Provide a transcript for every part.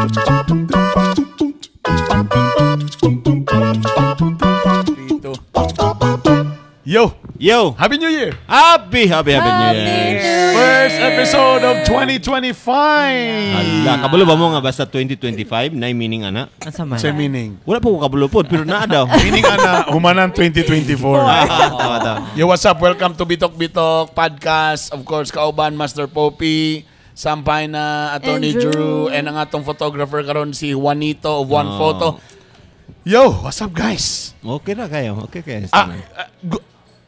Dito. Yo! Yo! Happy New Year! Happy, happy, happy New Happy Year! New Year! First episode of 2025! Ala, kabalo ba mo nga basta 2025 na meaning ana? Asa man? Sa meaning. Wala po ko kabalo pod, pero naa daw. Meaning ana, humanan 2024. Tama, tama. Yo, what's up? Welcome to Bitok Bitok Podcast. Of course, kauban Master Poppy, Sampay na Attorney Andrew. Drew, and ang atong photographer karon si Juanito of One Oh. Photo. Yo, what's up, guys? Okay na kayo. Okay kayo. Ah,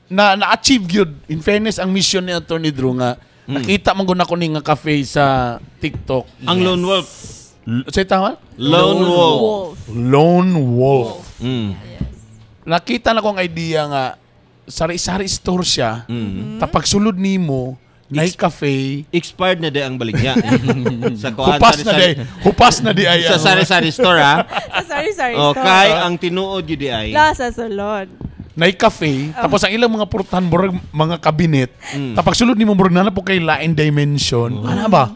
na na-achieve gyud, in fairness, ang mission ni Attorney Drew nga nakita man gud nako ni nga cafe sa TikTok. Ang Lone Wolf. Say tama? Lone Wolf. Wolf. Lone Wolf. Nakita na kong idea nga sari-sari store siya. Tapag sulod nimo nay cafe. Expired na di ang baligya. Sa kuan, Hupas na di. Hupas na di ay. Sa sari-sari store ha. Sa sari-sari store. Okay, ang tinuod yun di ay. La sa salon. Nay cafe, tapos ang ilang mga portahan murag mga kabinet. Tapag sulod nimo murag na po kay lain dimension. Ano ba?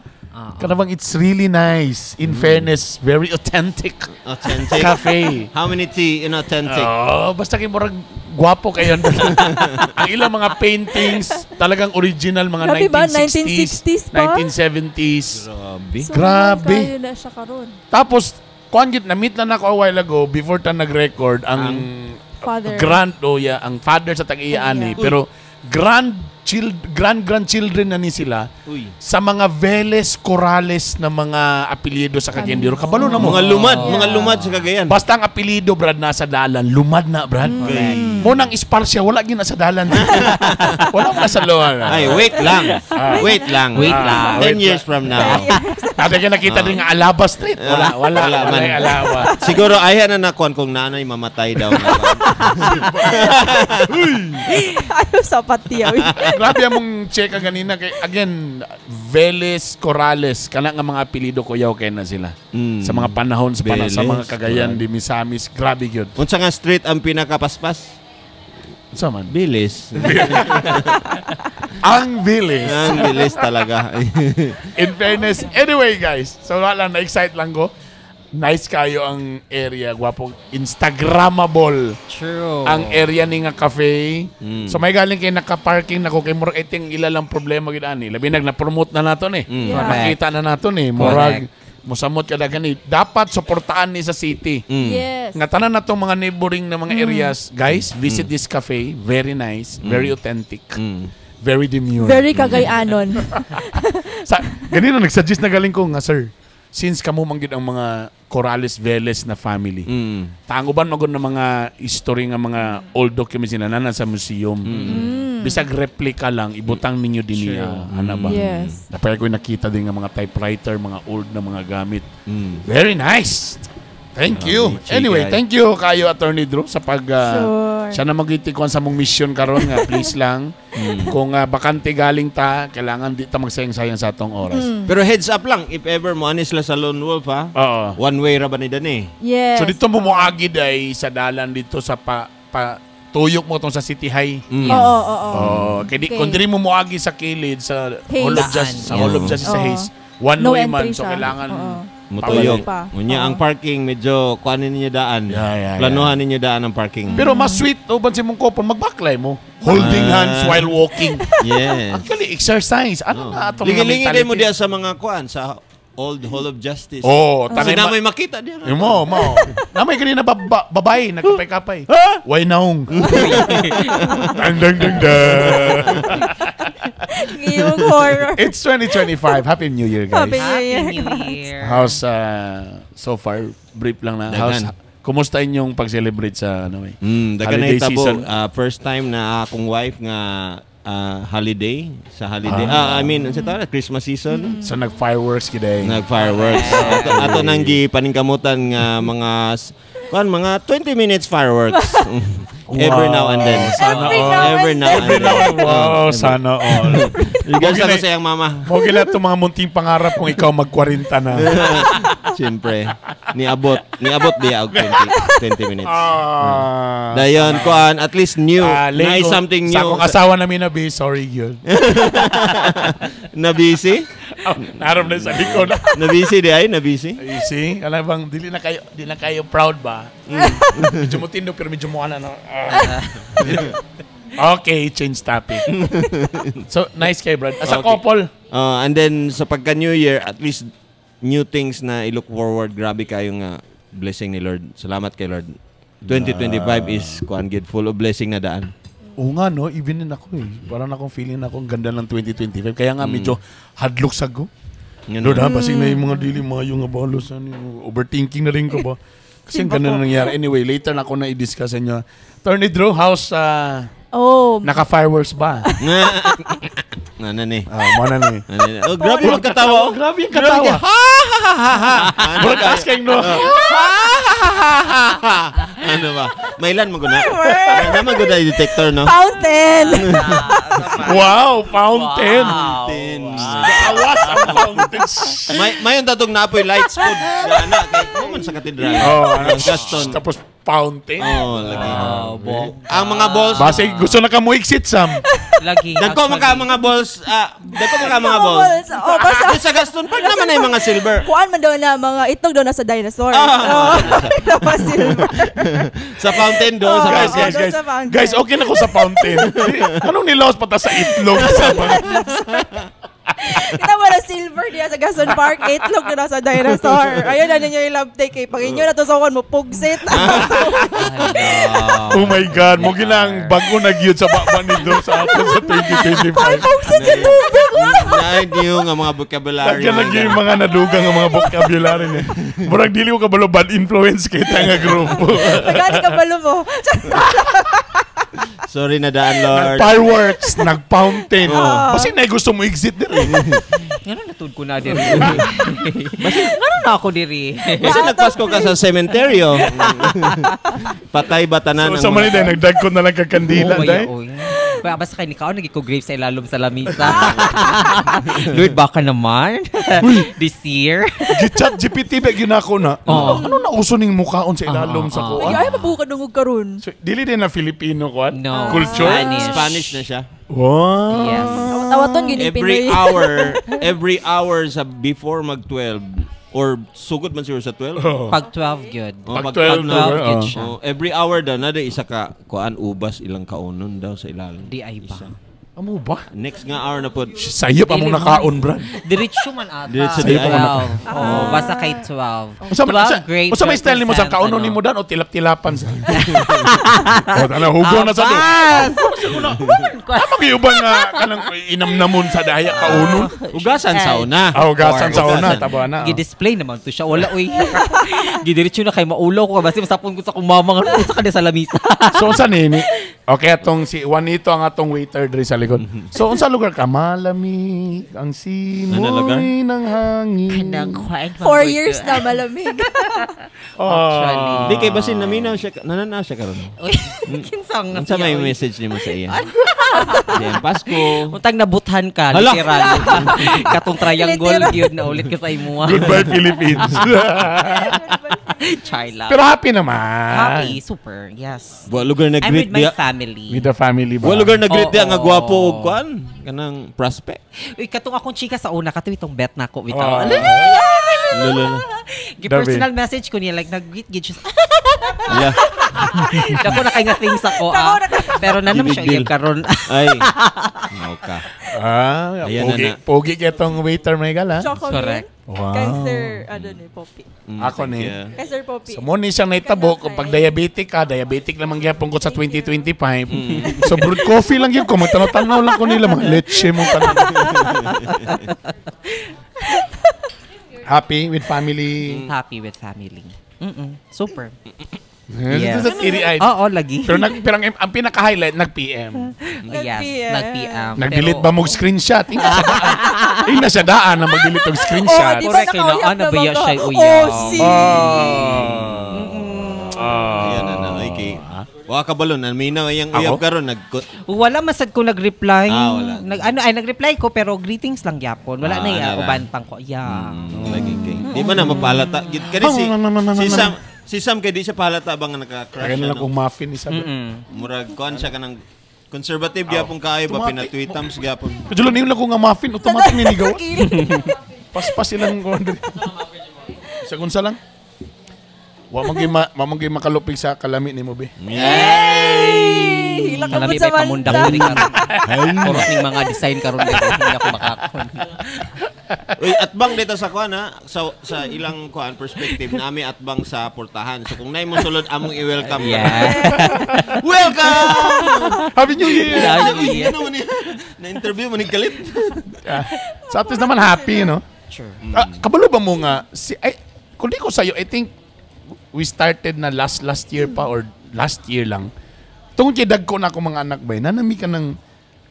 Kana bang it's really nice. In fairness, very authentic Authentic. cafe. How many tea in authentic? Oh, basta kay murag gwapo kayo. Ang ilang mga paintings talagang original, mga Grabe ba? 1960s, 1960s pa? 1970s. Grabe. So, Grabe. kayo na siya karon. Tapos kuan gid na-meet na nako a while ago before ta nag-record ang Father. grand oh yeah, ang father sa tag-iya ani, Tag-iya. pero grand child grand grandchildren na ni sila Uy. sa mga Velez Corrales na mga apelyido sa Cagayan de Oro. Kabalo na mo. Mga lumad sa Cagayan. Basta ang apelyido, Brad, nasa dalan. Lumad na, Brad. Mo nang Esparcia, wala gina sa dalan. Wala mo na sa loan. Ay, wait lang. Wait lang. Wait lang. 10 years from now. Ate ka nakita din nga Alaba Street. Wala, wala. Wala Wala, man. yung Alaba. Siguro ay na nakuan kung nanay mamatay daw. Ayaw sa patiyaw. Grabe among check ang ganina. Kay, again, Velez Corrales. Kana nga mga apelyido ko yaw kay na sila. Sa mga panahon, sa mga Velez, Cagayan, Corrales. di Misamis. Grabe yun. Unsa nga street ang pinakapaspas? Sa man? Bilis. Ang Velez. Ang bilis talaga. In fairness. Anyway, guys. So, wala lang. Na-excite lang ko. Nice kayo ang area. Gwapo. Instagrammable True. ang area ni nga cafe. So may galing kay naka-parking na ko kay murag iting ila lang problema gid ani. Labi nag na-promote na nato ni. Yeah. Nakita na nato ni. Murag musamot ka dagan ni. Dapat suportaan ni sa city. Yes. Nga tanan na tong mga neighboring na mga areas, guys, visit this cafe. Very nice, very authentic, very demure. Very Cagayanon. Sa ganino nagsuggest na galing ko nga, sir. Since kamo man gyud ang mga Corrales Velez na family. Tango ba magod ng mga history nga mga old documents nila na nasa museum. Bisag replica lang ibutang ninyo din niya. Ana ba? Yes. Napaya ko nakita din nga mga typewriter, mga old na mga gamit. Very nice. Thank you. Grabe, Anyway, chika. thank you kayo, Attorney Drew, sa pag Sure. siya na magitikuan sa mong mission karon nga please lang kung bakante galing ta, kailangan di ta magsayang-sayang sa atong oras. Pero heads up lang, if ever mo ani sila sa Lone Wolf ha. Oo. One way ra ba ni Dani? Yes. So dito mo moagi day sa dalan dito sa pa, pa tuyok mo tong sa City High. Oo, oo, oo. Oh, kay di, kung diri mo moagi sa kilid sa Hayes. Hall of Justice, sa Hall of Justice sa Oo. Hayes. One No way man entry so siya. kailangan Oo. Mutuyok. Pa. Unya Oo. ang parking medyo kuanin ninyo daan. Yeah. Planuhan ninyo daan ang parking. Pero mas sweet uban si mong couple magbaklay mo. Holding hands while walking. Yes. Actually exercise. Ano na atong mga Lingi-lingi din mo mentality? diya sa mga kuan sa Old Hall of Justice. Oh, Kasi tanay na may makita diya. Yung mo, mo. Namay kanina babae, nagkapay-kapay. Way naong. Dang, dang, dang, dang. Ngayong horror. It's 2025. Happy New Year, guys. Happy New Year. Happy New Year. How's, so far, brief lang na. How's, Daghan. kumusta inyong pag-celebrate sa, ano eh? Daghan na Holiday itabo. season. First time na akong wife nga holiday sa holiday. I mean, unsa tawag na? Christmas season. So, nag-fireworks kiday. Nag-fireworks. Ato nang gipaningkamutan nga mga kuan mga 20 minutes fireworks. Every now and then. Sana Every all. now Every and now and then. then. Wow, sana all. Regards ako sa iyang mama. Mo gila itong mga munting pangarap kung ikaw mag-40 na. Siyempre. Niabot diya og 20 minutes. Dayon kuan at least new. Late Nice something Sa new. akong asawa namin na be, sorry yun. Na busy? Naram na sa likod. Nabisi di ay, nabisi. You see? Alam bang, dili na kayo proud ba? Medyo mo tindo, pero medyo mo ano. Ah. Okay, change topic. So, nice kay Brad. As a Okay. couple, And then sa pagka New Year, at least new things na i-look forward. Grabe kayo nga blessing ni Lord. Salamat kay Lord. 2025 is kuan gid, full of blessing na daan. Oo nga, no? Even din ako eh. Parang akong feeling na akong ganda ng 2025. Kaya nga medyo hadlok sa go. Yun. Lord ha, basig na yung mga dili mga yung nga balos. Ano, yung overthinking na rin ko ba? Kasi ang ganda na nangyari. Anyway, later na ako na i-discuss sa inyo. Attorney Drew, how's Oh, naka-fireworks ba? Ano ni? Ah, mo na ni. Ano ni? Oh, grabe magkatawa. Oh. Grabe yung katawa. Ano Murag ask kayong no. Ano ba? Mailan mo guna? Na mo guna detector, no? Fountain! Wow, fountain. Fountain. Awas ang fountain. May mayon tatong naapoy lights pod na ana kay mo man sa katedral. Oh, ano, Ang Gaston. Tapos fountain. Oh, lagi. Wow, bong. Ang mga balls. Basig, gusto na ka mo exit, Sam. Lagi. Dagko man ka actually. mga balls, dagko man ka mga balls. Oh, basta. Di sa Gaston Park naman ay mga silver. Kuan man daw na, mga itlog daw na sa dinosaur. Ah. Oh, mga silver. Sa fountain do, sa Oh, Guys, fountain. guys, doon guys. sa fountain. Guys, okay na ko sa fountain. Anong nilaos pata sa itlog? Sa mga... Kita mo na silver diya sa Gaston Park, itlog na sa dinosaur. Ayun na ninyo yung love take kay pag inyo natusawan mo pugsit. Oh my God, mo ginang bago na gyud sa baba ni Drew sa aton sa 2025. Pugsit yung tubig. Na new nga mga vocabulary. Lagyan lang yung mga nadugang nga mga vocabulary ni. Murag dili ko kabalo bad influence kay ta nga grupo. Pagkati ka balo mo. Sorry na daan, Lord. Nag-fireworks, nag-fountain. Oh. Basta na gusto mo exit diri. Ngano natud ko na diri. Ngano na ako diri. Basta nagpasko ka sa sementeryo. Patay ba tanan So, sa man ni nagdagkon na lang kag kandila Oh, day. oy. Ba basta kay nikaon nagi ko grave sa ilalom sa lamisa. Lord, baka naman. This year. Gi-chat GPT ba ginako na? Oo. Ano na uso ning mukaon sa ilalom Oo, sa oo. kuan? Ay, mabuka dungog karon. So, dili din na Filipino kuan? No. Culture? Spanish. Spanish na siya. Wow. Yes. Tawaton gini Every Pinoy. hour, every hour sa before mag 12 or sugod man siguro sa 12. Oh. Pag 12 good. Oh, Pag 12 12 na, good oh. siya. Oh, every hour daw na isa ka kuan ubas ilang kaunon daw sa ilalim. Di ay ba? Isa. Amo ba? Next nga hour na po. Sayo pa mong Dili nakaon, Brad. Diretso man ata. Diretso di ay. 12. Oh, basta kay 12. Usa man 12 great. usa may style nimo sa represent, kaunon ano. nimo dan o tilap-tilapan sa. Oh, ana hugo na sa do. Abas! Tama kayo ba nga kanang inamnamon sa daya kaunon? Ugasan sa una. Ah, ugasan sa una, Course. taba na. oh. Gi-display naman to siya. Wala, uy. Gidiretso na kay maulaw ko. Basta masapon ko sa kong mama nga sa kanya sa lamisa. So unsa nini? Okay, atong si Juanito ang atong waiter diri sa likod. So unsa lugar ka? Malamig ang simoy Ano lugar? ng hangin. 4 years na malamig. Ah. Di kay basin naminaw siya, nananaw siya karon. Uy, kinsang nga Unsa siya, may uy. message nimo sa iya? Diyan Pasko. Untang nabuthan ka, Hala! literal. Katong triangle Literal. gyud na ulit ka sa imuha. Goodbye Philippines. Char lang. Pero happy naman. Happy, super, yes. Wa lugar na I'm greet with my diya. family. With the family ba? Wa lugar na greet diya nga Oo. gwapo og kuan kanang prospect. Uy, katong akong chika sa una, katong itong bet na ako. Ah. Bitaw. Lolo. Gi-personal message ko niya, like, nag-greet gid siya. Yeah. Dako na kay nga things ako, ah. Pero nanam Big siya deal. iyang karon. Ay. Mao ka. Ah, Ayan na pogi, na. pogi kay tong waiter may gala. Chocolate. Correct. Wow. Kay Sir, ano ni, Poppy. Ako Thank ni. you. Kay Sir Poppy. So mo ni siyang naitabo kung pag diabetic ka, diabetic lamang gyapon ko sa 2025. So brewed coffee lang gyud ko, magtanaw-tanaw lang ko nila mga leche mo tanan. Happy with family. Happy with family. Super. Yes. Yes. Oo, lagi. Pero ang pinaka-highlight, nag-PM. Yes, Nag-PM. nag-PM. Nag-delete Pero- ba mong screenshot? Ina siya daan. Ina siya daan na mag-delete og Oh, screenshot. di ba Correct, kay nakauyap naa na ba naman ya ka? siya uyab? Oh, see. Ah. Ayan na na. Ay kay. Wa ka balon naminaw iyang uyab Ako? karon nag Wala masad ko nag-reply. Ah, wala. Nag ano ay nag-reply ko pero greetings lang gyapon. Wala Ah, na ya ano na. uban pang ko. Yeah. Lagi kay. Di ba na mapalata? Gid kani si Sam kay di siya pahalata ba nga naka-crush Kaya na siya, lang no? kung muffin isa. Mm. Murag kuan siya kanang Conservative gyapon kaayo ba, Automatic. pinatwitams gyapon. Medyo lang lang ko nga muffin, automatic ni nigaw. Sa kilid. Paspas ilang ko. Sa unsa lang. Wa man gyud makalupig sa kalami nimo, be. Hey! Hila ka Kalami po sa may pamundak manta. diri karon. Puros ning mga design karon dito hindi ako makakon. Uy, atbang dito sa kuan ha, sa ilang kuan perspective nami atbang sa portahan. So kung nay mo sulod among i-welcome. Welcome. Happy New Year. Happy New Uy, Year. ano man niya? Na-interview mo ni Galit. Ah, sa atin naman happy, no? Sure. Ah, kabalo ba mo nga si ay kung di ko sa'yo, I think we started na last last year pa or last year lang. Tungkol kay dagko na ako mga anak ba, nanami ka ng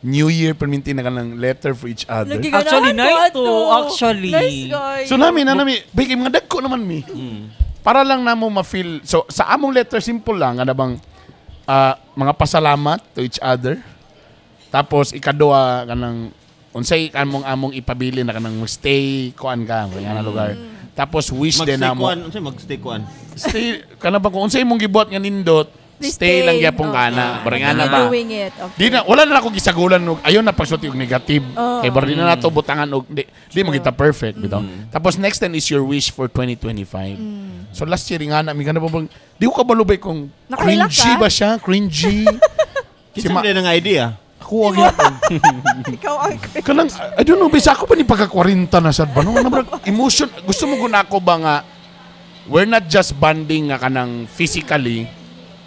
New Year, perminti na ka ng letter for each other. Lagi ganahan Actually, ko nice ato. to, actually. Nice guy. So nami, nanami, bay, kay mga dagko naman mi. Para lang namo ma-feel. So sa among letter, simple lang, ano bang, mga pasalamat to each other. Tapos ikaduha kanang unsay among among ipabili na kanang stay kuan ka nga na lugar. Tapos wish din Mag-stay namo. kuan, unsay mag-stay kuan? Stay kana ba kung unsay imong gibuhat nga nindot, Stay. stay lang gyapon Oh. kana. Barang Keep na ba? doing it. Okay. Di na wala na ako gisagulan og ayon na pagsulti og negative. Oo. Kay bar di na nato butangan og di mo kita perfect bitaw. Tapos next then is your wish for 2025. So last year nga na mi kana ba bang di ko kabalubay kung Nakaila cringy ka? ba siya, cringy. Si Kinsa ma- man ang idea? Ako ang gyapon. Ikaw ang Kanang I don't know bisa ako pa ni pagka 40 na sad ba no? Ano ba, emotion gusto mo guna ako ba nga we're not just bonding nga kanang physically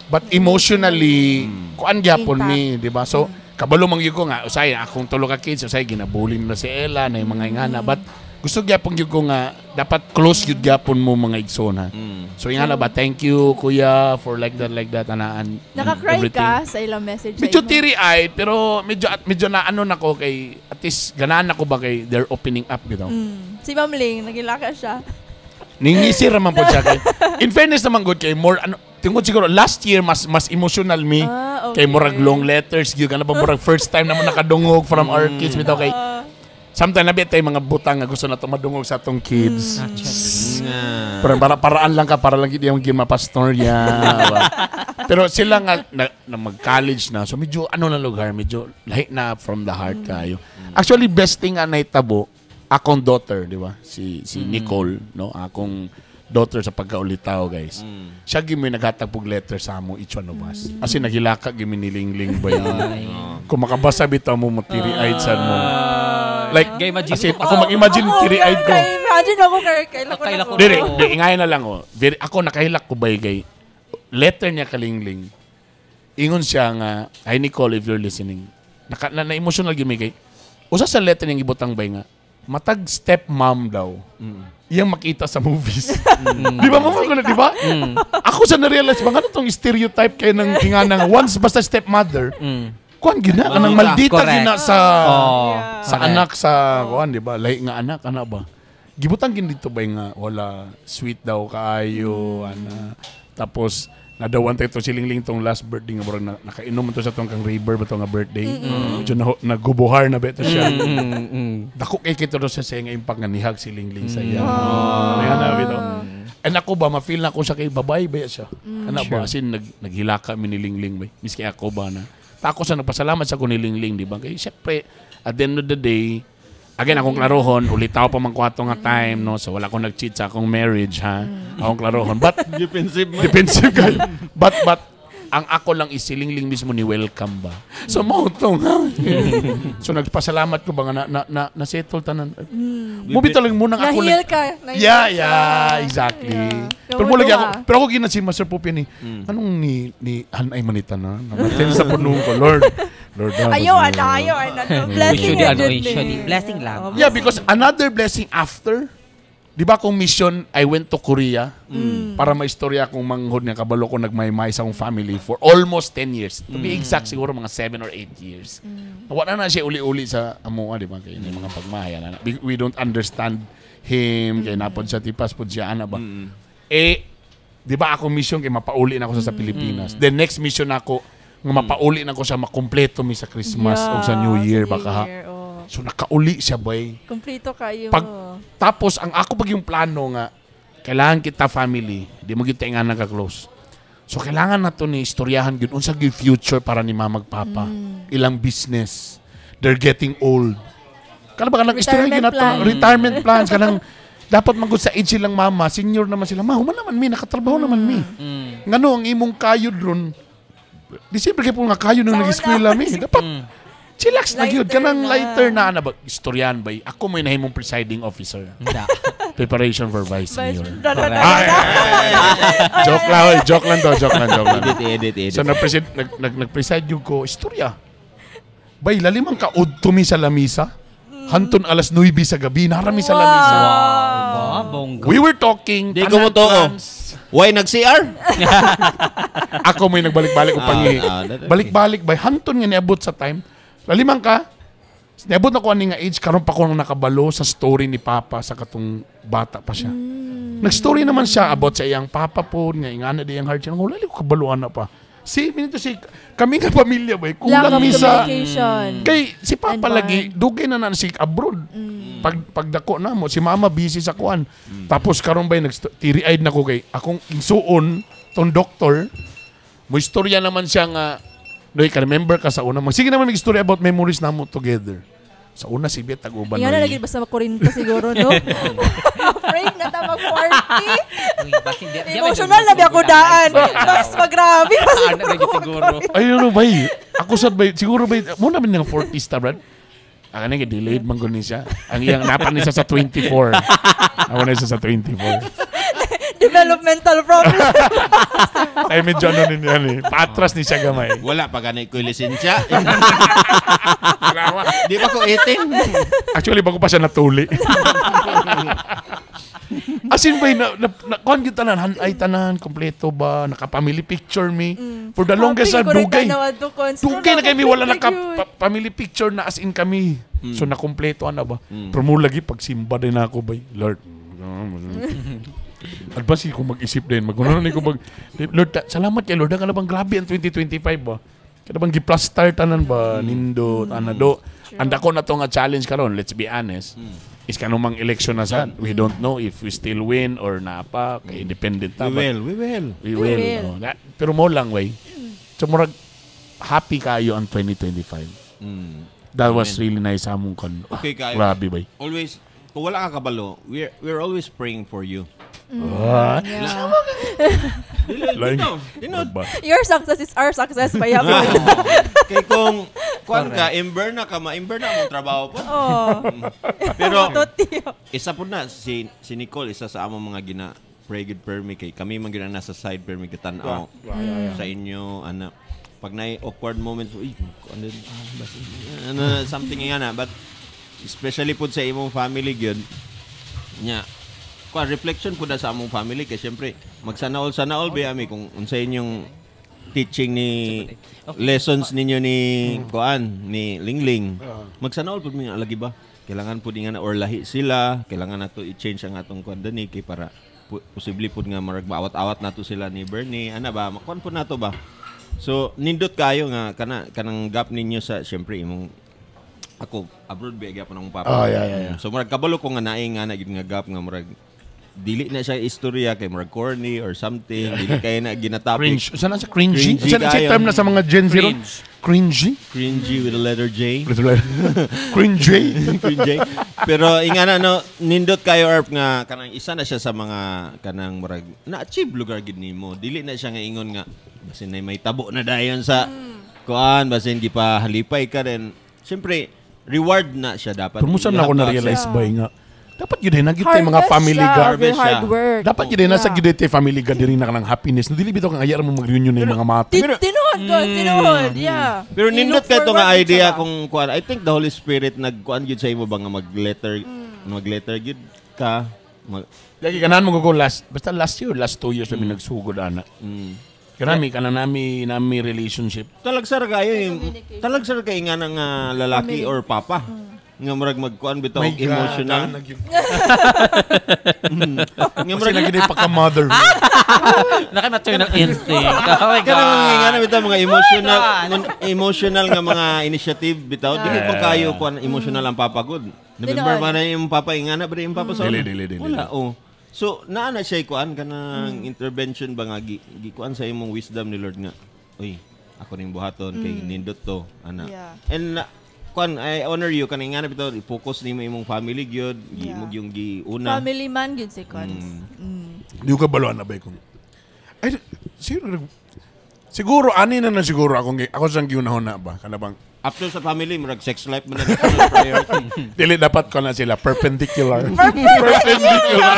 but emotionally kuan gyapon Intact. mi, di ba? So kabalo man gyud ko nga usay akong tulo ka kids usay ginabulin na si Ella na yung mga ingana, but gusto gyapon gyud ko nga dapat close gyud gyapon mo mga igsoon ha. So ingana ba, thank you kuya for like that anaan Naka-cry everything. ka sa ilang message sa Medyo imo? teary-eyed, pero medyo at medyo na ano nako kay at least ganahan ako ba kay they're opening up. Si Ma'am Ling, nagilaka siya. Ningisi ra man po siya kay. In fairness naman good kay more ano tungod siguro last year mas mas emotional me. Ah, okay. Kay murag long letters gyud kana ba murag first time naman nakadungog from our kids bitaw kay sometimes nabi tay mga butang nga gusto na to madungog sa atong kids. Nga. Pero para paraan lang ka para lang gid yung gimapastorya. Ba? Pero sila nga na mag-college na so medyo ano na lugar medyo lahi na from the heart kayo. Actually best thing nga nahitabo akong daughter, di ba? Si si Nicole, no? Akong daughter sa pagkaulitaw, guys. Siya gyud may naghatag og letter sa amo each one of us. As in naghilaka gyud mi nilingling ba yun. Kung makabasa bitaw mo mo teary-eyed sad mo. Like, Gay, imagine as in, mo. ako mag-imagine Ako, teary-eyed ko. kay- Imagine ako kay kaila ko Kaila na ko. ko. Dire, di, ingayan na lang oh. Very, ako nakahilak ko bay kay letter niya kalingling. Ingon siya nga, hi Nicole if you're listening. Naka, na emotional gyud mi kay. Usa sa letter niyang gibutang bay nga, matag stepmom daw. Iyang makita sa movies. Di ba mo di ba? Ako sa na-realize ba nga tong stereotype kay ng inganang once basta stepmother. Kuan gina kanang maldita Correct. gina sa Oh. sa Correct. anak sa kuan di ba lahi nga anak anak ba gibutang gin dito ba nga wala sweet daw kaayo ana tapos nadawan tayo itong silingling tong last birthday nga murag nakainom to sa tong kang river ba to nga birthday medyo na, nagubuhar na ba ito siya. Dako kay kito do sa nga impact nga nihag si Lingling sa iya. Ano na bitaw. And ako ba ma-feel na ko siya kay babae ba siya. Ana ba as in naghilaka mi ni Lingling ba. Miski ako ba na. Tako sa nagpasalamat sa ko ni Lingling di ba kay syempre at the end of the day again akong klarohon ulitaw pa man ko ato nga time no so wala akong nag-cheat sa akong marriage ha. Akong klarohon but Defensive man. defensive kayo. But ang ako lang isilingling mismo ni welcome ba. So mo to nga. So nagpasalamat ko ba nga na settle tanan. Mo talagang munang ako Nahil ka. Nahil Yeah, ka. yeah, exactly. Yeah. Pero mo lagi ako, Kamuduha. pero ako gina si Master Poopy ni, anong ni hanay manita na? Namaten sa punong ko, Lord. Lord. Ah, Ayaw, ano, ayaw, ano. Blessing Usually, na ano, dyan, usually. eh. Blessing lang. Oh, Yeah, because another blessing after, di ba akong mission, I went to Korea para maistorya akong manghod nga kabalo ko nagmaymay sa akong family for almost 10 years. To be exact, siguro mga 7 or 8 years. Wala na siya uli-uli sa amoa, di ba? Kaya yung mga pagmahaya. Na, we don't understand him, kaya napod siya tipas, pod siya, ana ba? Eh, di ba akong mission kay mapauli na ako sa Pilipinas. The next mission ako, nga mapauli na ako sa makumpleto mi sa Christmas o sa New Year, sa New baka ha. Year, oh. So nakauli siya bay. Kompleto kayo. Tapos ang ako pag yung plano nga kailangan kita family, di mo kita nga nagka-close. So kailangan nato ni istoryahan gyud unsa gyud future para ni mama ug papa. Ilang business. They're getting old. Kana ba kanang istoryahan gyud Retirement nato plan. Retirement plans kanang dapat magud sa age silang mama, senior naman sila. Ma, human naman mi, nakatrabaho naman mi. Ngano ang imong kayod ron? Di siyempre kay po nga kayod nung Sa una. nag-eskwela mi. Dapat chillax na gyud Lighter kanang na. Lighter na ana ba istoryahan ba. Ako mo nahimong presiding officer. Da. Preparation for vice Vice- mayor. No, no, no, no. Ay, ay, ay, ay. Joke lang, oy. Joke lang to, joke lang, joke lang. Edit, edit, edit. So nag-preside nag-preside yung ko istorya. Bay lalimang ka udto mi sa lamisa. Hanton alas 9 sa gabi, narami sa lamisa. Wow. Ba, bongga. We were talking. Di ko Tanan mo to, oh. plans. Why nag-CR? Ako may nagbalik-balik og pangihi. Ah, Balik-balik bay hanton nga niabot sa time. Lalimang ka. Niabot na ko ani nga age karon pa ko nang nakabalo sa story ni Papa sa katong bata pa siya. Nag-story naman siya about sa iyang papa po, nga ingana di iyang heart siya. Wala ko kabaluan na pa. Si minito si kami nga pamilya bay Lack kulang of mi sa communication. kay si Papa And lagi dugay na na si abroad. Pag pagdako na mo si Mama busy sa kuan. Tapos karon bay nag teary-eyed na ko kay akong insuon tong doktor. Mo istorya naman siya nga, "Noy, ka remember ka sa una." Sige naman mag-istorya about memories namo together. Sa una si Bet tag-uban. Nga na Noy. lagi basta makurinta siguro, no? Afraid na ta mag-40. Uy, basin di Emotional na biya ko daan. Mas magrabe. Mas Ano na gyud siguro. Ay, ano bay? Ako sad bay, siguro bay, mo naman ng 40 star, Brad. Ang kanang delayed man gud ni siya. Ang iyang napan ni siya sa 24. Ako na siya sa 24. Developmental problem. Ay, medyo ano ni niya ni. Patras ni siya gamay. Wala pa ganay ko lisensya. Di pa ko 18. Actually, bago pa siya natuli. As in, bay, na, kuhan gyud tanan, hanay tanan, kompleto ba, naka-family picture me. For the longest time, dugay. Dugay na kami, wala naka family picture na as in kami. So, nakompleto ana ba? Pero mo lagi, pagsimba din ako, bay. Lord, advance ko mag-isip din. Magkuno na ko mag... Lord, salamat kay Lord. Ang bang grabe ang 2025 ba? Kada bang gi-plaster tanan ba? Nindo, tanado. Ang dako na to nga challenge karon, let's be honest. Is kanumang election na sad. We don't know if we still win or napa. Kay independent ta. We But will, we will. we will. We will. No? Pero mo lang, way. So, murag, happy kayo ang 2025. That was really nice among kon. Okay kayo. Grabe, bay. Always, kung wala ka kabalo, we're always praying for you. Ah, Dili, Laing- dino, dino. Ba? Your success is our success, payapon. Kay kung kuan ka, imber na ka, ma-imber na among trabaho po. Oh. Pero Totoo. isa po na si Nicole, isa sa among mga gina pray good permi kay kami man gyud ang nasa side permi kitan-aw sa inyo ana pag naay awkward moments, uy, ano, ano, something nga na, but especially pud sa imong family gyud nya kuan reflection pud na sa among family kay syempre magsana all sana all ba ami kung unsa inyong teaching ni lessons ninyo ni kuan ni Lingling, magsana all pud mi nga lagi ba kailangan pud nga na or lahi sila, kailangan nato i-change ang atong kuan dani kay para posible pud nga marag maawat-awat nato sila ni Bernie ana ba, makuan pud nato ba. So nindot kayo nga kana kanang gap ninyo sa syempre imong ako abroad ba gyapon ang papa. Ah, yeah. So murag kabalo ko nga naay nga na gyud nga gap nga murag dili na siya istorya kay murag corny or something, dili kay na ginatopic. Cringe. Saan na siya? Cringy? Cringy Saan na siya kayo. term na sa mga Gen Z? Cringe. Cringy? Cringy with a letter J. Cringy? Cringy. Pero inga na no, nindot kayo Arp nga kanang isa na siya sa mga kanang murag na-achieve lugar gid nimo. Dili na siya nga ingon nga basin na may tabo na dayon sa kuan, basin gipahalipay ka rin. Siyempre reward na siya dapat. Pero mo saan You na ako have to na-realize Yeah. ba nga? Dapat yun eh, nagit mga Harvest family siya ga. of your Harvest siya. hard work. Dapat yun eh, nasa Yeah. gid tayo family gathering na kanang happiness. Dili bitaw kang ayar mo mag-reunion na yung mga mata. Tinuod ko, tinuod, yeah. Pero You nindot look kay to nga forward idea siya. kung kuan. I think the Holy Spirit nagkuan gyud sa imo ba nga mag-letter gyud ka. Mag, Lagi kanan mo ko last, basta last year, last 2 years kami nagsugod ana. Kanami kanan nami nami relationship. Talagsar kayo yung talagsar kay nga nga lalaki or papa. Nga murag magkuan bitaw og emotional. Nga Kasi murag lagi na pagka-mother. Naka-maternal instinct. Oh my God. kanang nga na bitaw mga emotional emotional nga mga initiative bitaw dili pa kayo kuan emotional ang papa gud. November Tinuod. man na yung papa ingana ba yung papa sa Dili, una? dili, dili. Wala oh. So, naa na siya kuan kanang intervention ba nga gikuan sa imong wisdom ni Lord nga. Uy, ako ning buhaton kay nindot to ana. And kuan, I honor you kaning nga na bitaw i-focus nimo imong family gyud, mo yung giuna. Family man gyud si Cons. Di ko kabalo na ba kung ay siguro ani na na siguro akong ako sang giunahon na ba kana bang after sa family murag sex life man na priority. Dili dapat ko na sila perpendicular. Perpendicular.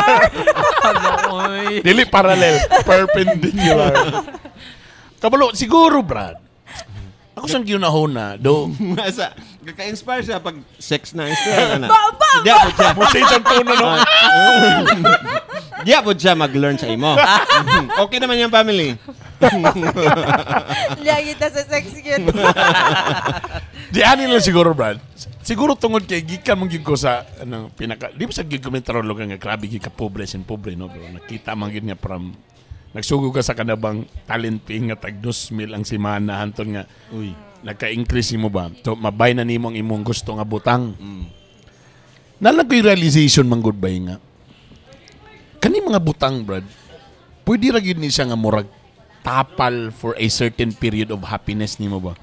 Dili parallel, perpendicular. Kabalo siguro Brad. Ako sang giunahon na do Sa kaka-inspire siya pag sex na inspire na. Ba, ba, Di po siya. mo sa isang tono no. Di po siya mag-learn sa imo. Okay naman yung family. Lagi ta sa sex gyud. Di ani lang siguro Brad. Siguro tungod kay gikan mong gyud ko sa ano pinaka di ba sa gyud komentaryo lugar nga grabe gyud ka pobre sin pobre no, pero nakita man gyud nga from nagsugo ka sa kanabang talent fee nga tag 2,000 ang semana hanton nga Uy. nagka-increase nimo ba so mabay na nimo ang imong gusto nga butang. Nalang ko'y realization man good bay nga kani mga butang Brad, pwede ra gyud ni siya nga murag tapal for a certain period of happiness nimo ba.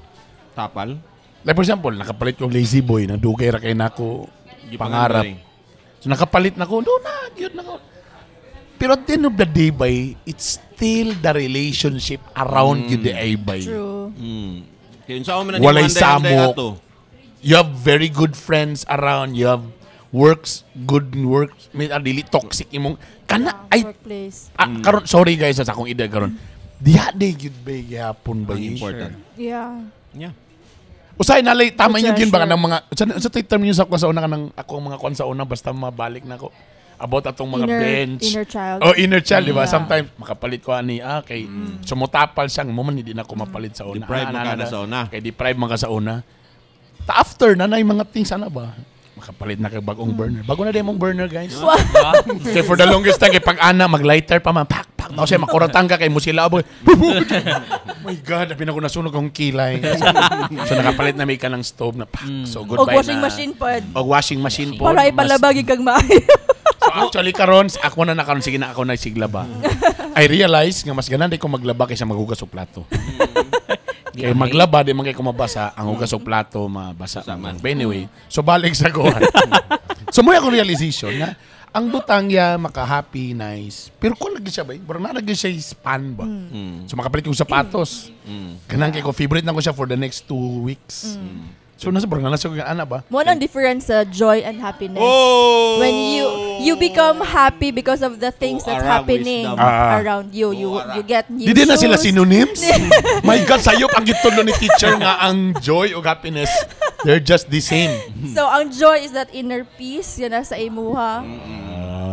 Tapal? Like for example, nakapalit ko lazy boy, nadugay ra kay nako pangarap. So nakapalit na ko, no na, gyud na ko. Pero at the end of the day, bay, it's still the relationship around you the ay, bay. True. Kaya unsa man na Walay nimo anday-anday samok. ato? You have very good friends around, you have works, good works, may dili toxic imong kana ay Workplace. Karon sorry guys sa akong edad karon. Diha day gyud bay gihapon bay. Ang important. Yeah. Yeah. Usay nalay tama The inyo gyud ba treasure. kanang mga sa term niyo sa ko sa una kanang ako ang mga kwan sa una basta mabalik na ko about atong mga bench. Inner child. Oh, inner child, di ba? Yeah. Sometimes makapalit ko ani kay sumutapal siyang mo man hindi na ako mapalit sa una. Deprive man ka na sa una. Kay deprive man ka sa una. Ta after na na yung mga things ana ba? Makapalit na kay bagong burner. Bago na din mong burner, guys. Kay for the longest time kay pag ana maglighter pa man pak pak. Tapos siya makuratan ka kay musila abo. Oh my God, abi na ko nasunog akong kilay. So nakapalit na may ka ng stove na pak. So Og goodbye washing na. machine pod. Og washing machine pod. Para Mas- ipalabagi kag maayo. So actually karon ako na nakaron sige na ako na siglaba. I realize nga mas ganan di ko maglaba kaysa maghugas og plato. Kay maglaba di man kay kumabasa ang hugas og plato mabasa man. But anyway, so balik sa kuan. So mo akong realization nga ang butang ya maka-happy, nice. Pero kung lagi siya ba? Pero na lagi siya span ba? So makapalit kong sapatos. Kanang kay ko favorite na ko siya for the next 2 weeks. So nasa barang nasa ko ana ba? Mo nang difference sa joy and happiness. Oh! When you become happy because of the things Oh, that's ara, happening wisdom. Around you. You Oh, ara. you get new Di din na sila shoes. synonyms? My God, sayop ang gitulo ni teacher nga ang joy o happiness. They're just the same. So ang joy is that inner peace yan nasa imuha.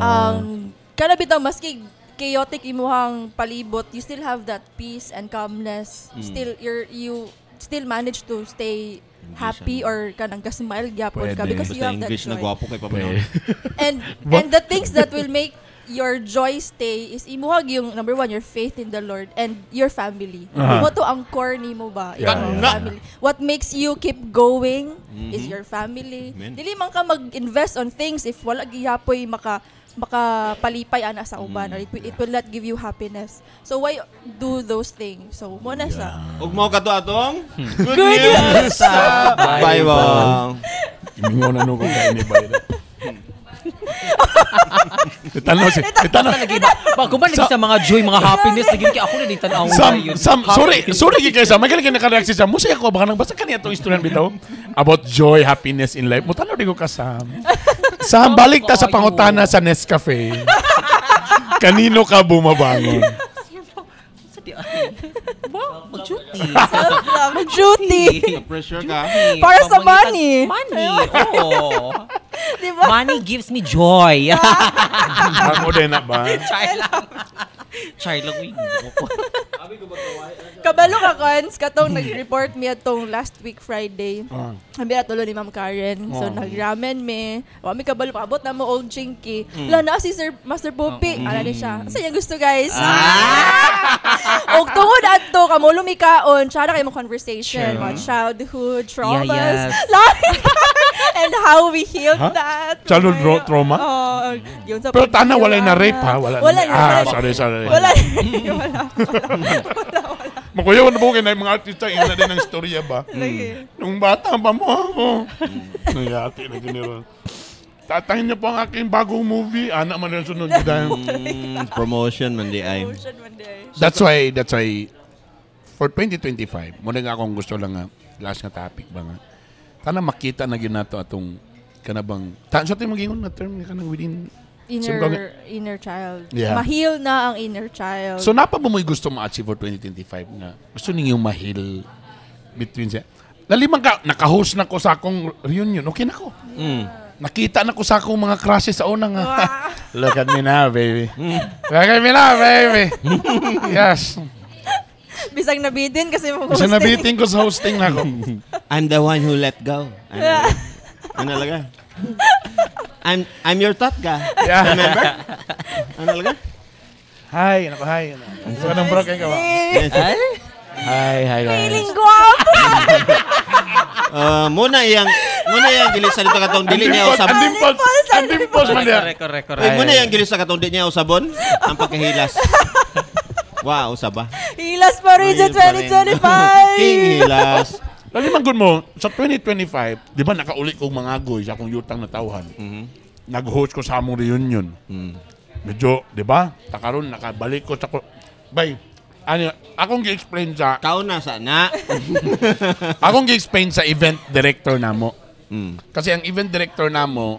Ang kana bitaw maski chaotic imuhang palibot, you still have that peace and calmness. Still you still manage to stay happy or kanang ka-smile gyapon ka Pwede. because you Basta have that English na joy. gwapo kay paminaw. And and the things that will make your joy stay is imuhag yung number one, your faith in the Lord and your family. Mo to ang core nimo ba? Yeah, Imong yeah. family. What makes you keep going is your family. Amen. Dili man ka mag-invest on things if wala giyapoy makapalipay ana sa uban or it will not give you happiness. So why do those things? So mo na siya. Ug mao kato atong good Good news sa Bible. Imingaw na nung kung kain ni Bayra. Itanaw si, itanaw. Lagi ba? Bago ba lagi sa mga joy, mga happiness, lagi kay ako na di tan-aw Sam, na yun. Sam, sorry sorry kay Sam. May ganun nakareact si Sam. Musaya ko baka nang basta kaniya itong istorya bitaw about joy, happiness in life. Mutanaw di ko ka Sam. Sam, balik ta sa pangutana sa Nescafe. Kanino ka bumabangon? Sa di ay. Ba, mag-duty. Self-love. Duty. Pressure ka. Para sa money. Money, oo. Di ba? Money gives me joy. Ako din na ba? Char lang. Char lang. Uy. Kabalo ka, Cons, katong nag-report mi atong last week Friday. Kami atulo ni Ma'am Karen. So, nagramen mi. Wa mi kabalo, paabot na mo Old Chinky. Wala na si Sir Master Popi. Ala ni siya. Sa iyang gusto, guys. Og tungod adto kamo lumikaon, tsara kayo mo conversation, mga childhood traumas. Lahi. And how we healed that. Childhood trauma? Oo. Yun sa Pero tana walay na rape ha. Wala. Wala na. Ah, Wala na. sorry, sorry. Wala. Wala. Wala. Wala. Makuyaw na po kayo na yung mga artista, ina din ang istorya ba? Lagi. Nung bata pa mo ako. Nangyati na giniro. Tatahin niyo po ang aking bagong movie. Anak man rin sunod dahil. Promotion man di ay. Emotion man di ay. That's why, for 2025, muna nga akong gusto lang nga, last nga topic ba nga, tana makita na gyud nato atong kanabang, sa ito yung magingon na term nga kanang within, Inner child. Yeah. Ma-heal na ang inner child. So napa ba mo'y gusto ma-achieve for 2025 nga? Gusto ninyo ma-heal between siya? Laliman ka, naka-host na ko sa akong reunion, okay na ko. Nakita na ko sa akong mga crushes sa una nga. Look at me now, baby. Look at me now, baby. Yes. Bisag nabitin kasi mo Kasi nabitin ko sa hosting na ako. I'm the one who let go. Ano laga? I'm your thought guy. Yeah. Remember? Ano laga? Hi, ano ko, hi. Ano. So, anong bro kayo ka ba? Ay? Hi, hi guys. Feeling guwapo. Muna iyang gilis sa dito katong dili niya Ang usab. dimples, ang dimples man niya. Correct, correct, correct. Uy, muna iyang gilis sa katong di niya usabon ang pagkahilas. Wow, usaba. Hilas pa rin sa Hilas pa rin. 2025. King hilas. Laliman gud mo, sa 2025, di ba nakauli kong mga agoy sa akong yutang na tawhan. Nag-host ko sa among reunion. Medyo, di ba? Takaron, nakabalik ko sa... Bay, ano, akong gi-explain sa... Kaon na sana. Akong gi-explain sa event director namo. Kasi ang event director namo,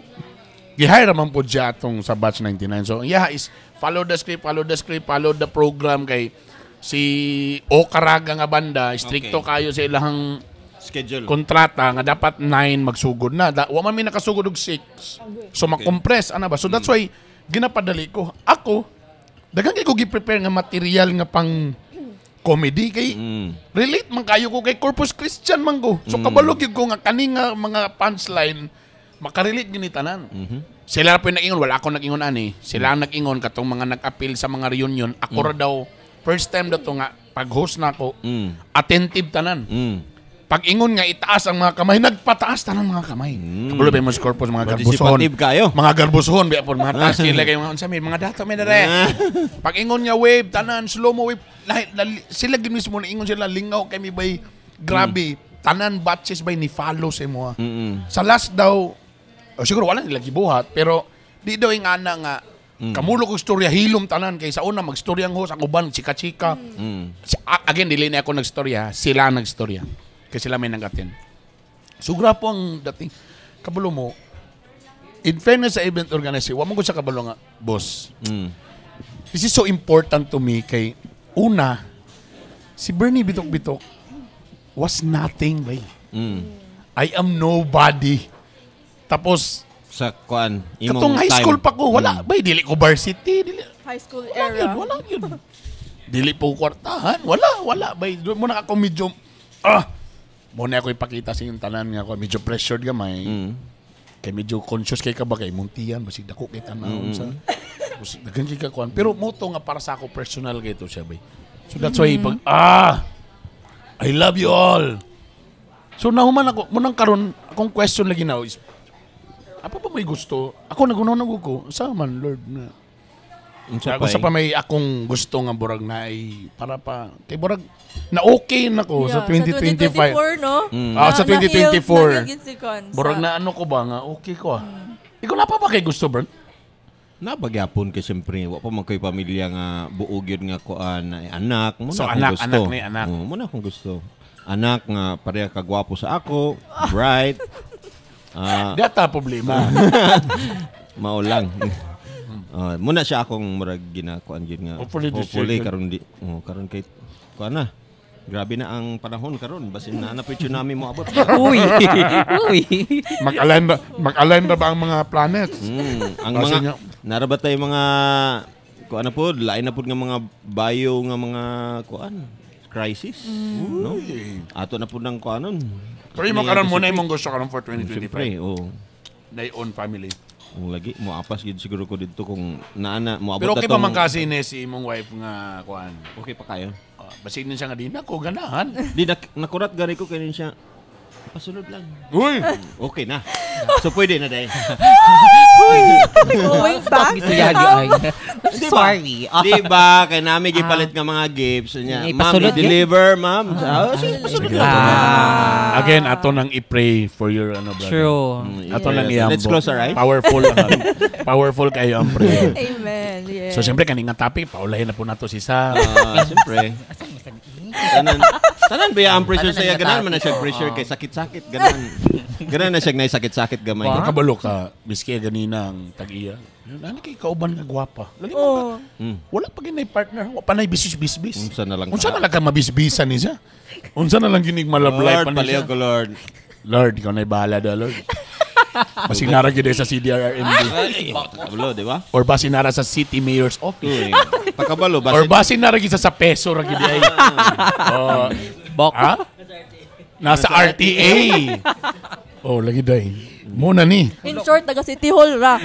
gi-hire man po siya atong sa batch 99. So, ang iyaha is follow the script, follow the script, follow the program kay si O Caraga nga banda, stricto kayo sa ilahang Schedule. Kontrata nga dapat 9 magsugod na. Wa man mi nakasugod og 6. So makompress ana ba. So that's why ginapadali ko. Ako daghan kay ko gi-prepare nga material nga pang comedy kay relate man kayo ko kay Corpus Christian man ko. So kabalo gyud ko nga kani nga mga punchline makarelate gyud ni tanan. Sila pa yung nag-ingon, wala akong nag-ingon ani. Sila ang nag-ingon katong mga nag-appeal sa mga reunion. Ako ra daw first time daw to nga pag-host na ako, attentive tanan. Pag ingon nga itaas ang mga kamay, nagpataas tanan mga kamay. Kabalo ba mo sa corpus mga garbusohon. Participative kayo. Mga garbusohon biya po mga taas kila kayo mga unsa may mga dato may dere. Pag ingon nga wave tanan slow mo wave lahi, sila gid mismo na ingon sila lingaw kay mi bay grabe tanan batches bay ni follow sa imo. Sa last daw oh, siguro wala nila gibuhat pero di daw yung ana nga kamulo ko istorya hilom tanan kay sa una magstorya ang host ang uban chika-chika. Again dili na ako nagstorya, sila ang nagstorya. Kay sila may nag-attend. So grapo ang dating. Kabalo mo, in fairness sa event organizer, wa mo ko sa kabalo nga, boss. This is so important to me kay una, si Bernie Bitok-Bitok was nothing, bay. I am nobody. Tapos, Sa kuan, imong katong high time. school pa ko, wala, bay, dili ko varsity, dili, High school wala era. yun, wala yun. Dili po kwartahan, wala, wala, bay. Doon mo na ako medyo, muna ako ipakita sa inyong tanan nga ako, medyo pressured gamay. Kay medyo conscious kay ka ba kay muntian, basig dako kay tanawon sa tapos daghan kay ka kuan. Pero mo to nga para sa ako personal kay to siya bay. So that's why pag I love you all. So nahuman ako, munang karon akong question lagi now is apa ba may gusto? Ako nagunaw na ko, sa man Lord na Unsa Ako sa pa may akong gusto nga burag na ay para pa kay burag na okay na ko sa Yeah, 2025. Sa 2024, no? Ah, sa 2024. Na-heal yun si Cons. Burag na ano ko ba nga okay ko ah. Ikaw na pa ba kay gusto, Bern? Nabagyapon kay siyempre wa pa man koy pamilya nga buo gyud nga kuan ay anak mo So, na akong anak, gusto. anak ni anak. Oo, mo na akong gusto. Anak nga pareha kagwapo sa ako, bright. Di ata problema. Mao lang. Muna siya akong murag ginakuan gyud nga. Hopefully this hopefully year. karon di oh, karon kay kuan na. Grabe na ang panahon karon basin na na tsunami mo abot. Uy! Uy! Mag-align ba ang mga planets? Ang Kasi mga nga- nara ba tayo mga Kuan na pod, lain na pod nga mga bio nga mga kuan crisis, no? Ato na pod ng kuanon. Pero imo karon mo na imong gusto karon for 2025. Siyempre, oo. Na own family. Kung lagi mo apas gid siguro ko didto kung naana mo abot Pero okay na pa man tong- kasi ni si imong wife nga kuan. Okay pa kayo. Basig din siya nga di na ko ganahan. Di nakurat gani ko kay siya. Pasunod lang. Uy. Okay na. So pwede na dai. Going back. Gisuyahan di ay. Sorry. Di ba kay nami gipalit nga mga gifts niya. Ay, Ma'am, pasulod i-deliver, ma'am. Sige, pasulod Sige, lang. ato na. Again, ato nang i-pray for your ano brother. True. Ato nang iambo. Let's close our eyes. Powerful ang powerful kayo ang prayer. Amen. Yeah. So siyempre kaning nga topic paulahin na po nato si Sam. Siyempre. Tanan, tanan ba ang pressure Tanan sa iya? ang Ganan man na siya topic. pressure Oo. kay sakit-sakit. Ganan. Ganan na siya nay sakit-sakit gamay. Ba? Kabalo ka biski ganina ang tag-iya. Ano kay kauban nga gwapa. Lagi mo Oh. wala pa ginay partner, wa pa nay bisbis-bisbis. Unsa na lang Unsa ka? na lang ka mabisbisan ni siya? Unsa na lang ginig malablay Lord, pa ni siya? palihog ko, Lord. Lord, ikaw na'y bahala da, Lord. Basig nara gyud sa CDRRMD. Ay, Takabalo, di ba? Or basin nara sa City Mayor's Office. Uy, Takabalo, Or basin. basin nara gyud sa peso ra gyud ay. Oh, Bok. ha? Nasa RTA. Oh, lagi day. Muna ni. In short, taga City Hall ra.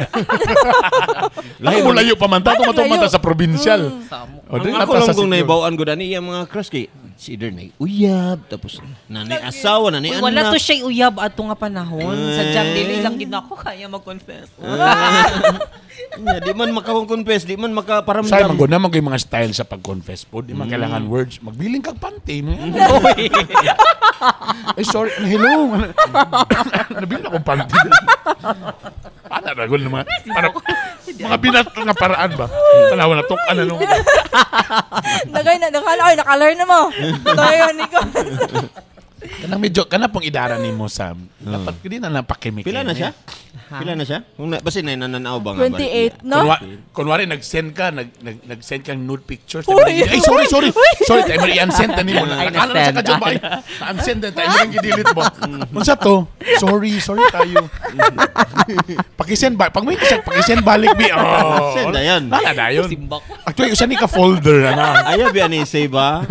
Layo mo layo pa man ta, Layo. tumato man ta sa provincial. O, Ang di na ako ta lang sa kung City Hall. naibawaan ko dani iyang mga crush kay it's either nay uyab tapos nanay asawa nanay Uy, wala anak. to siya uyab ato nga panahon. Sadyang dili lang gid ako kaya mag-confess. Nya, di man maka-confess, di man Say makaparamdam. man gud naman kay mga style sa pag-confess po. Di man kailangan words. Magbiling kag panty. Ay, sorry. Hello. Nabilin akong panty. Ana ra gud mga para, mga binat nga paraan ba? Tanawa na tok ano nung Nagay na nakala ay naka-learn na mo. Tayo ni ko. kanang medyo kana pong idara nimo Sam. Dapat gid na napakimik. Pila na siya? Pila na siya? Kung na, basin na nananaw ba nga? 28, no? Kunwari nag-send ka, nag-send kang nude pictures. Uy! Ay, sorry, sorry. Sorry, tayo mo i-unsend na nimo. Ay, Nakala na siya na-send. ka dyan ba? Ay, Na-unsend na tayo mo yung i-delete mo. Unsa to? Sorry, sorry tayo. Pakisend ba? Pag may siya, pakisend balik bi. Oh. Send na yan. Nala na yun. Simbak. Actually, usa ni ka folder na. Ayaw ba ni save ba?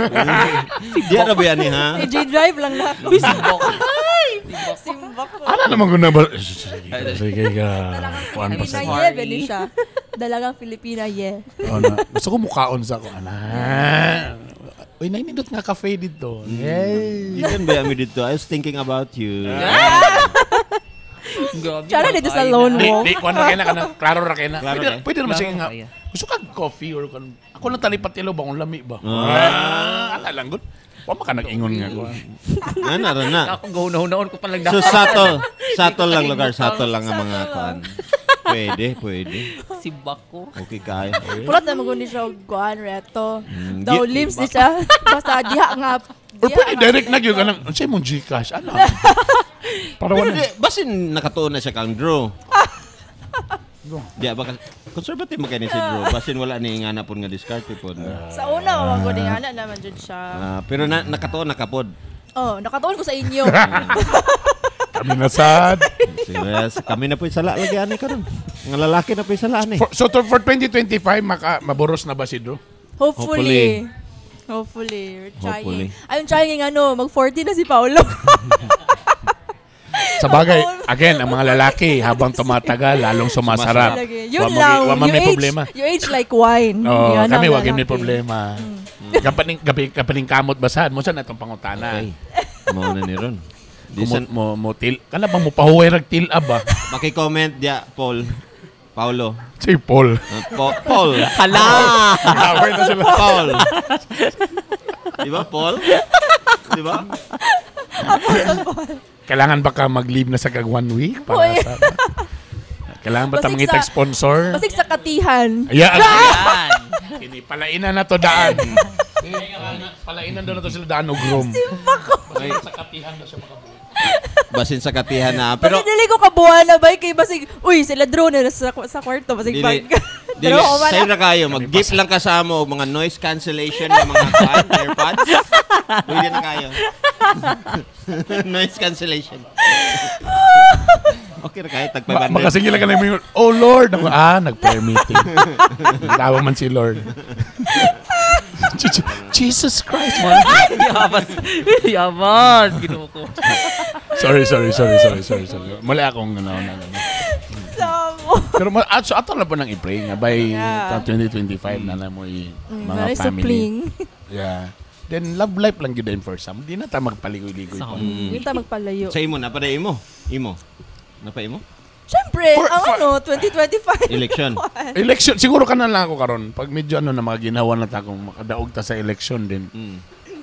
Di ara ba ni ha? I-G-drive lang na ako. Simbak. Simbak ko. Ana naman ko na ba? Sige, sige ka. Kuan pa sa. Filipina, yeah, beli siya. Dalagang Filipina, yeah. Oh, na. Gusto ko mukaon sa ako. Ana. Uy, nainindot nga cafe dito. Yay. Ikan ba mi dito? I was thinking about you. Grabe. Tsara dito sa lone Di, wolf. di, kuan ra kay na kanang klaro ra kay na. Klaro Pwede, kay. pwede naman Klaro siya nga. kaya. Gusto ka coffee or kan ako lang talipat ilo ba kung lami ba. Ah, ala lang gud. Wa man ka nag-ingon nga ko. Ana ra na. Ako gahuna-hunaon ko pa lang So subtle, subtle lang lugar, subtle lang ang mga kuan. Pwede, pwede. Simbak ko. Okay kayo. Pulot na maguni siya og kuan reto. Daw Gi- limbs ni siya. Basta diha nga. Or diha pwede nga. direct na gyud kanang unsay mong GCash ana. Para Pero wala. di, basin nakatuon na siya kang Drew. Di ba conservative man kay ni si Drew. Basin wala ni nga na pud nga diskarte pod. Sa una, wa ko ni ana naman jud siya. Ah, pero na, nakatuon nakapod. Oh, nakatuon ko sa inyo. Kami na sad. Serious. Kami na po sala lagi ani karon. Nga lalaki na po sala ani. So for 2025 maka maboros na ba si Drew? Hopefully. Hopefully. We're trying. Hopefully. I'm trying ano, mag 40 na si Paolo. Sa bagay, again, ang mga lalaki habang tumatagal lalong sumasarap. Lagi. Yun Wa mo- lang. Wa man You may age, problema. You age like wine. Oh, Yan kami ang wag may lalaki. problema. Kapaning gabi kapaning kamot basahan mo sa natong pangutana. Okay. Mao na ni ron. Di Kung san, mo til kana bang mo pahuway rag til ba? maki-comment dia Paul. Paulo. Si Paul. Paul. Hala! Away na sila. Paul. Di ba Paul? Di ba? Kailangan ba ka mag-leave na sa kag one week para Uy. sa Kailangan ba ta Basig mangitag sponsor? Basig sa katihan. Ayan. Yan. Kini palainan na to daan. Palainan daw na to sila daan og room. Ay, Sa katihan na siya makabuhi. basin sa katihan na. Pero Pero basig dili ko kabuhan na ba kay basig uy sila drone na sa kwarto basig Dili, pag dili, Draw ko man sayo na kayo. Mag-gift lang kasama og mga noise cancellation ng mga kuan, AirPods. Pwede na kayo. Noise cancellation. Okay ra kay tag 500. Makasige lang ka na yung, "Oh Lord!" Ako, nag-prayer meeting. Tawa man si Lord. Jesus Christ, man. Yabas. Yabas. Ginoo ko. Sorry, sorry, sorry, sorry, sorry, sorry. Mali akong ano, ano, ano. Samo. Pero so ato na po nang i-pray nga by 2025 na na mo mga Mga family. supling. Yeah. Then love life lang gyud din for some. Di na ta magpaligoy-ligoy pa. Yun ta magpalayo. Sa imo na pa imo. Imo. Na pa imo? Siyempre, ang ano, 2025. Election. Election, siguro ka na lang ako karon pag medyo ano na mga ginawa na ta kung makadaog ta sa election din.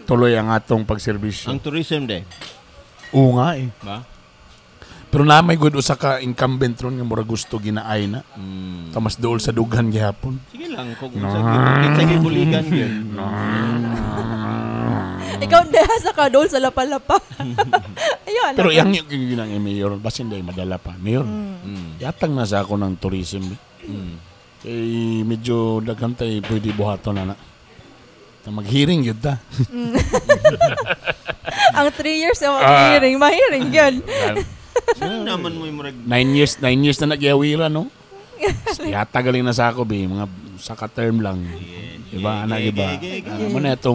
Tuloy ang atong pagserbisyo. Ang tourism de, Oo nga eh. ba? Pero na may good usa ka incumbent ron nga murag gusto ginaay na. Tamas duol sa dughan gihapon. Sige lang kung sa kinsa gibuligan gyud. Ikaw na sa kadol sa lapa-lapa. Ayun. Pero yang yung ginang mayor, basin day madala pa. Mayor, yatang na sa ako ng tourism. Eh. Kay medyo daghan tay pwede buhaton na na. Ta mag-hearing yun ta. Ang 3 years na mahiring, mahiring yun. Saan naman mo yung murag 9 years, 9 years na nagyawira, no? Yata galing na sa ako, be. Mga saka term lang. Diba, anak, iba. Ah,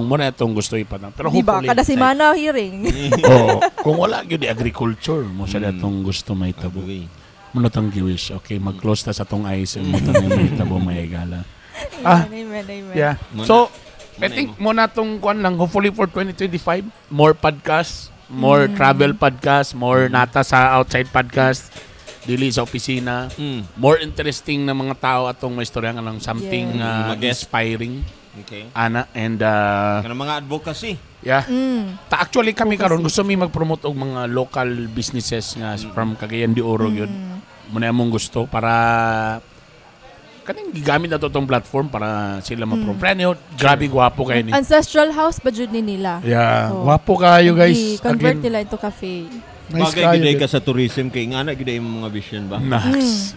muna itong gusto ipatang. Pero Di ba? hopefully, Kada semana hearing. oh, kung wala gyud di agriculture, mo siya atong gusto may tabo. Agoy. Muna tong giwish. Okay, mag-close ta sa tong eyes. Mo tong may tabo may gala. Ah. Amen, amen, amen. Yeah. Muna. So, I Muna think muna tong kuan lang, hopefully for 2025, more podcast, more travel podcast, more nata sa outside podcast, dili sa opisina, more interesting na mga tao atong may istorya nga lang something Mag-guest. inspiring Okay. ana and Kanang mga advocacy. yeah. Ta actually kami karon gusto mi mag-promote og mga local businesses nga from Cagayan de Oro gyud. Muna among gusto para kaning gigamit na to tong platform para sila ma-promote. Pero grabe gwapo kayo ni. Ancestral house ba jud ni nila? Yeah, Oh. gwapo kayo guys. I-convert Again, nila into cafe. nice Bagay kayo. gyud ay ka sa tourism kay ngana gyud ay imong mga vision ba? Nice.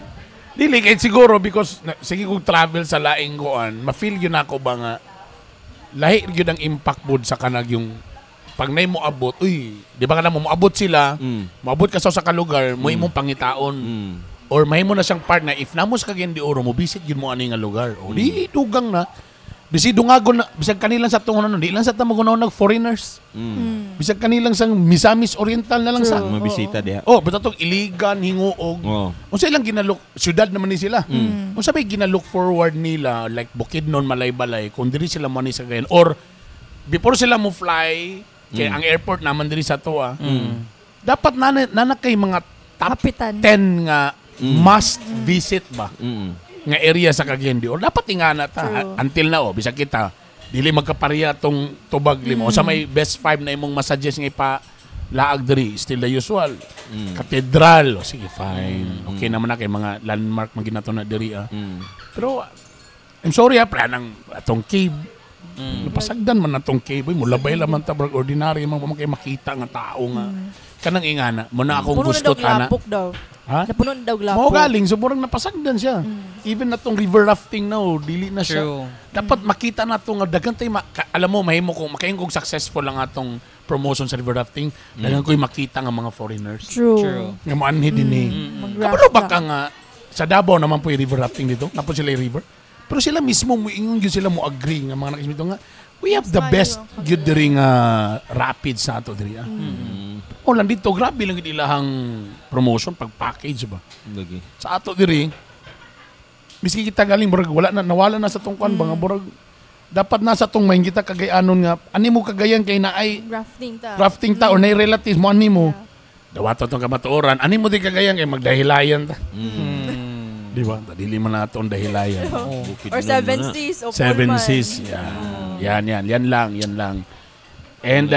Dili kay siguro because sige kog travel sa laing kuan, ma-feel gyud nako ba nga lahi gyud ang impact bod sa kanag yung pag nay mo abot, uy, di ba kana mo moabot sila, moabot ka sa usa ka lugar, mo imong pangitaon. Or mahimo na siyang part na if namos ka de Oro, mo visit gyud mo ani nga lugar. O di dugang na. Bisi dungagon na, bisag kanilang sa tungon ano, di lang sa tamagunaw nag foreigners. Bisag kanilang sang Misamis Oriental na lang sa. True. Mga bisita diha. Oh, basta tong Iligan, Hinguog. Oo. Unsa ilang ginalook syudad naman ni sila. Unsa may ginalook forward nila like Bukidnon, Malaybalay kung diri sila mo ni sa Cagayan or before sila mo fly kay ang airport naman diri sa to ah. Dapat nana, nana kay mga top Kapitan. 10 nga must visit ba nga area sa Cagayan de Oro. Dapat ingana ta True. until now oh, bisag kita dili magkapareha tong tubag limo. Sa may best five na imong masuggest nga ipa laag diri, still the usual. Cathedral, o sige fine. Okay naman na kay mga landmark man ginato na diri ah. Pero I'm sorry ah, pre nang atong cave. Napasagdan man atong cave, uy, mulabay lang man ta brag ordinary man pa man kay makita nga tao nga kanang ingana mo na akong Puno na gusto daw tana. glapok daw. Ha? Napuno na daw glapok. Mao galing, so murag napasagdan siya. Even na tong river rafting na, oh, dili na siya. True. Dapat makita na to nga daghan tay alam mo mahimo kung makaing kung successful ang atong promotion sa river rafting, daghan ko'y makita nga mga foreigners. True. True. Nga moanhi din eh. Mag-raft Kabalo ba ka. ka nga sa Davao naman po yung river rafting dito? Napo sila yung river. Pero sila mismo moingon gyud sila mo agree nga mga nakismito nga we have the Mas best maayo ang gyud diri nga rapids sa ato diri ah. O lang dito grabe lang gyud ilahang promotion pag package ba. Lagi. Sa ato diri miski kita galing murag wala na nawala na sa tong kuan ba nga murag dapat nasa tong main kita kagayanon nga ani mo Cagayan kay naay Rafting ta. rafting ta or nay relatives mo ani mo dawato tong kamatuoran ani mo di Cagayan kay magdahilayan ta. Di ba? Dili man nato ang dahilayan. Bukid Or nun Seven na. Seas. O Seven Pullman. Seas. Yan. Yan, yan. Yan lang, yan lang. And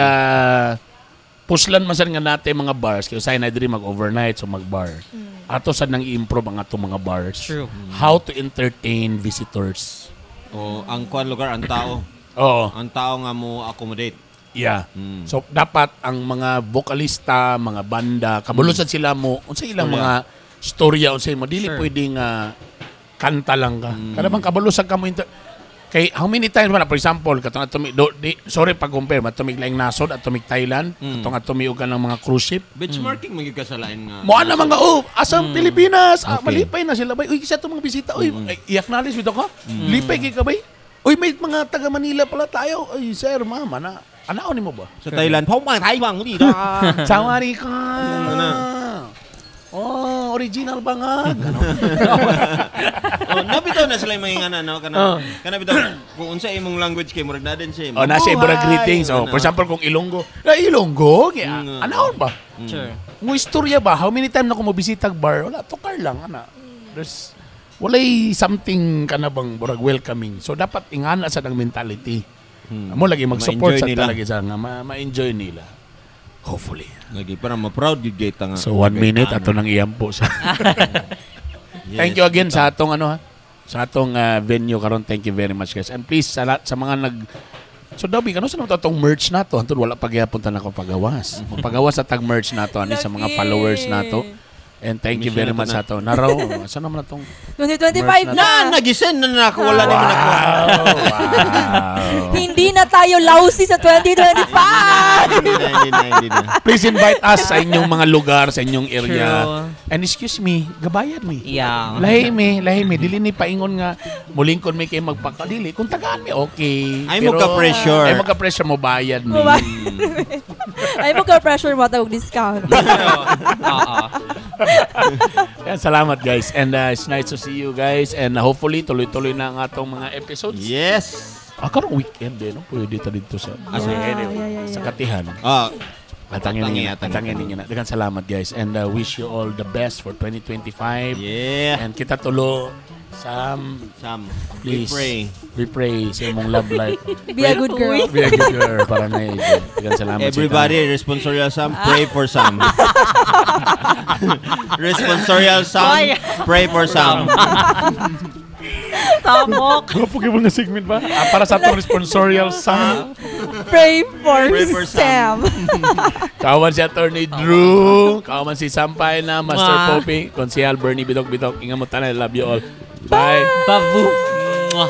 puslan man sad nga natin mga bars kay usahay na diri mag-overnight so mag-bar. Ato sad nang i-improve ang atong mga bars. True. How to entertain visitors. O ang kuan lugar ang tao. Oo. Ang tao nga mo accommodate. Yeah. So dapat ang mga vokalista, mga banda, kabalo sad sila mo unsa ilang Storya. mga storya unsa mo dili Sure. pwedeng kanta lang ka. Kada bang kabalo sad ka mo. Kay how many times man, for example, katong atong do, di, sorry pag compare, matumig laing nasod atumig Thailand, katong atomi og kanang mga cruise ship. Benchmarking man gyud ka sa lain nga. Mo ana mga, oh, asang Pilipinas, ah, Okay. malipay na sila bay. Uy, isa to mga bisita. Uy, ay, i-acknowledge bitaw ka. Lipay kay ka bay. Uy, may mga taga Manila pala tayo. Uy, sir, mama na. Anaon nimo ba? Sa Thailand, pau mga Thai bang di da. Sawari ka. Ano? Oh, original ba nga? Ganon. Oh, nabitaw na sila yung mga ingana, no? Kana, Oh. kana bitaw, kung unsa imong language kay murag na din siya. Oh, nasa ibura Mabuhay! greetings. Oh, Ano? for example, kung Ilonggo, na Ilonggo, kaya anaon ba? Sure. Mo istorya ba? How many time na ko mobisitag bar? Wala, tukar lang ana. There's walay something ka na bang burag welcoming. So dapat ingana sa nang mentality. Mo lagi mag-support Ma-enjoy sa nila. talaga sa nga ma-enjoy nila. Hopefully. Lagi para ma-proud gyud kay ta nga. So one minute ato nang iyampo sa. Yes. Thank you again sa atong ano ha. Sa atong venue karon. Thank you very much, guys. And please sa lahat, sa mga nag So Dobby, kano sa naman atong merch nato? Antod wala pa gyapon ta nako pagawas. Magpagawas sa tag merch nato ani sa mga Lagi. followers nato. And thank you Mission very na to much na. sa ato. Naraw, asa naman atong 2025 Merch na. Na, nagisend na na ako. Wala na mo nakuha. Wow. Hindi na tayo lousy sa 2025. Hindi na, hindi na, hindi na. Please invite us sa inyong mga lugar, sa inyong area. True. And excuse me, gabayad mi. Yeah. Lahi mi, lahi mi. Dili ni paingon nga mulingkod mi kay magpakadili. Kung tagaan mi, okay. Ay mo ka-pressure. Ay mo ka-pressure mo bayad mi. Ay mo ka pressure mo tawag discount. Oo. Yan, salamat, guys. And it's nice to see you guys. And hopefully tuloy-tuloy na ang atong mga episodes. Yes. Ah, karong weekend eh, no? Pwede ta dito sa Yeah, anyway, yeah. sa Katihan. Ah, Atangin Atangi, ninyo na. atangi, Atangin atangi. ninyo na. Daghang salamat, guys. And wish you all the best for 2025. Yeah. And kita tulo, Sam, Sam, we please. pray. We pray sa imong love life. Be a good girl. Be a good girl para na Daghang salamat sa Everybody, responsorial Sam, pray for Sam. Responsorial Sam, Why? pray for Sam. Samok. Gwapo kayo nga segment ba? Ah, para sa atong responsorial Sam. Pray for Pray for Sam. Kawan si Attorney Drew. Kawan si Sampay na, Master Mwah. Poppy, Konsehal Bernie Bidok Bidok. Ingat mo tanan. I love you all. Bye. Babu. Mwah.